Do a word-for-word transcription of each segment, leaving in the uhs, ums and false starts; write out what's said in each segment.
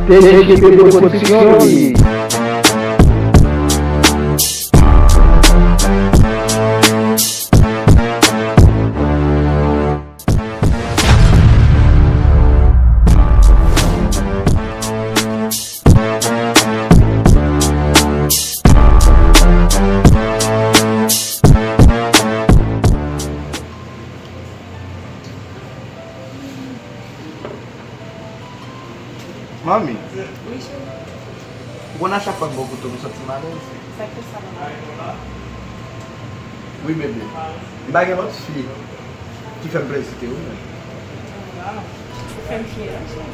T G P Production li ye. Manmi, wi, cheri. Ou konn a chak fwa m bò kote w, m santi m alèz. Sa k fè sa, papa? Wi, bebe. M pa gen lòt fi ki fè m plezi ke ou menm. Waw. Ou fè m fyè, wi, cheri.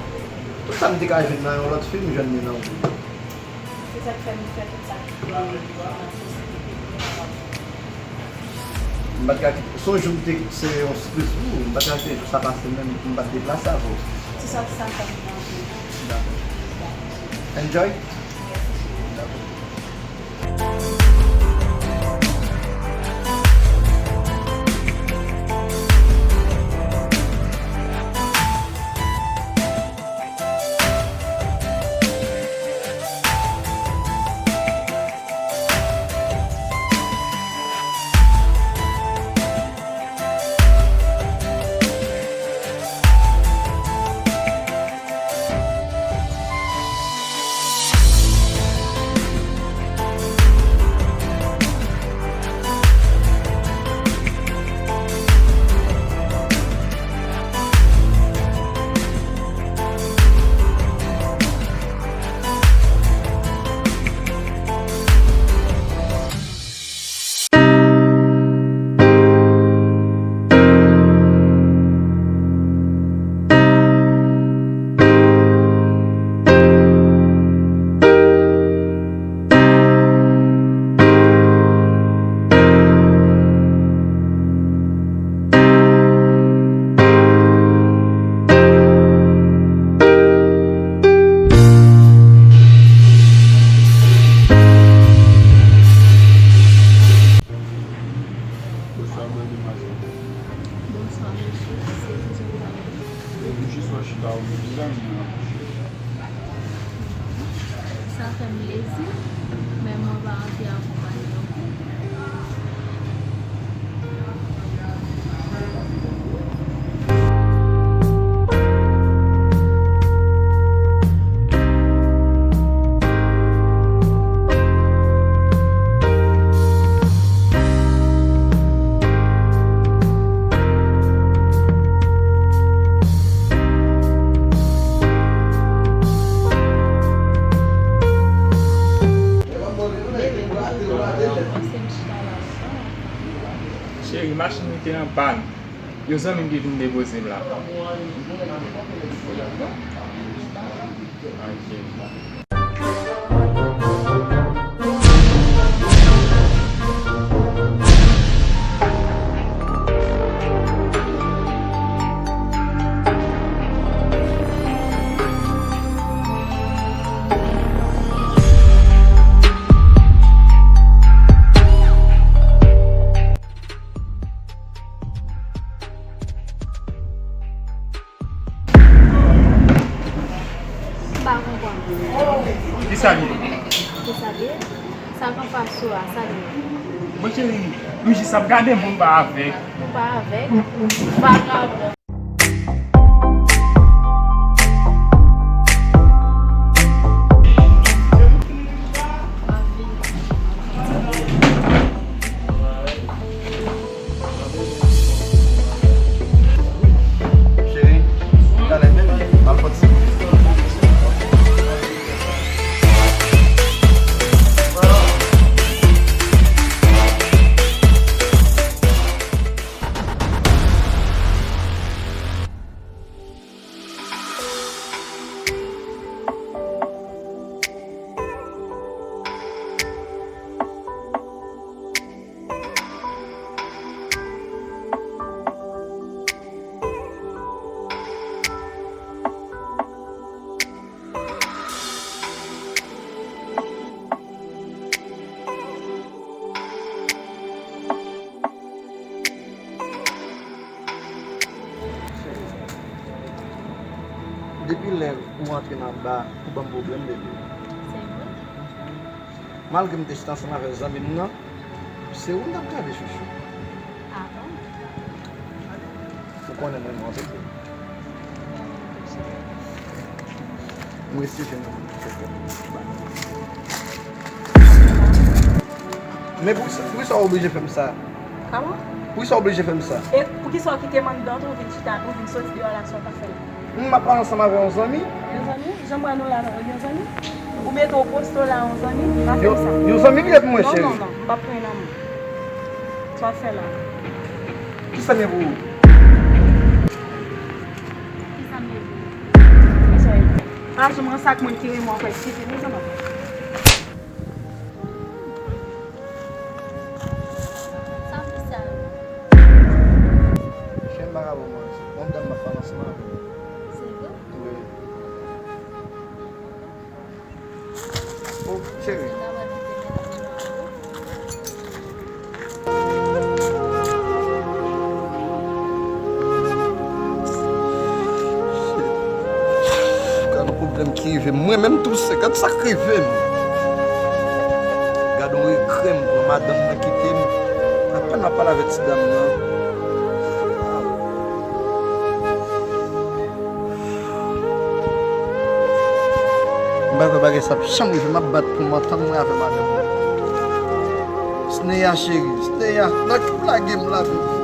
Tout sa m te ka jwenn nan yon lòt fi, m jwenn li nan ou. Se sa k fè m fè tout sa ki nan posiblite pou mwen kapab fè. M pa t ka kite, se yon jou m te, se yon sipriz pou ou, m pa t ka kite jou sa pase menm, m pa t deplase avè w. Se sa, sa fè m nan anpil. Dakò. Enjoy. Mèsi, cheri. Dakò. Bonswa, madmwazèl. Bonswa, mesye. Se kisa w ap fè? Epi jis wè chita ou menm, zanmi an ap kouche. Sa fè m plezi, men mwen pa anvi akonpanye non. Cheri, machin li te an pàn. Yon zanmi m ki vin depoze m la. Ok. M pa konprann. Kisa l ye? Kisa l ye? Sa k anfas ou a, sa l ye? Bon, cheri, m jis ap gade m pou m pa avèg. Pou pa avèg? Vagabon. Cheri, talè menm, m al fè ti. Ou antre nan ba pou ban m pwoblèm, bebe. Se vre? Malgre m te chita ansanm avèk zanmi m nan, se ou m t ap gade, chouchou. Ah bon? Ou konnen mwen renmen w anpil. M resi fè nan. Men poukisa, poukisa w oblije fè m sa? Kòman? Poukisa w oblije fè m sa? E poukisa w kite m anndan tou, ou vin chita, ou vin soti deyò la, sa w t ap fè la? M ap pale ansanm avè yon zanmi. Yon zanmi? Jan m wè nou la, yon zanmi? Ou mete w poste w la, yon zanmi? Pa fè m sa. Yon zanmi li ye pou mwen, cheri. Non, non, non, m p ap pran nan mwen. Sa w ap fè la? Kisa m ye pou ou? Kisa m ye pou ou? Mesye, pa janm ranse ak moun ki renmen w ankò, eksplike nou sa m ap fè. Sa pou sa? Chen bagay bon manti. Yon dam m ap pale ansanm avè l. Se vre? Wi. Oh, cheri. Gad yon pwoblèm ki rive m. Mwen menm touse, gad sa k rive m. Gad yon regrè m pran, madanm nan kite m. Apèn m ap pale avèk ti dam nan. M pa kwè bagay sa ap janm rive, m ap bat pou m antann mwen avè madanm mwen. Sneya cheri, Sneya, nan ki w lage m la, bebe?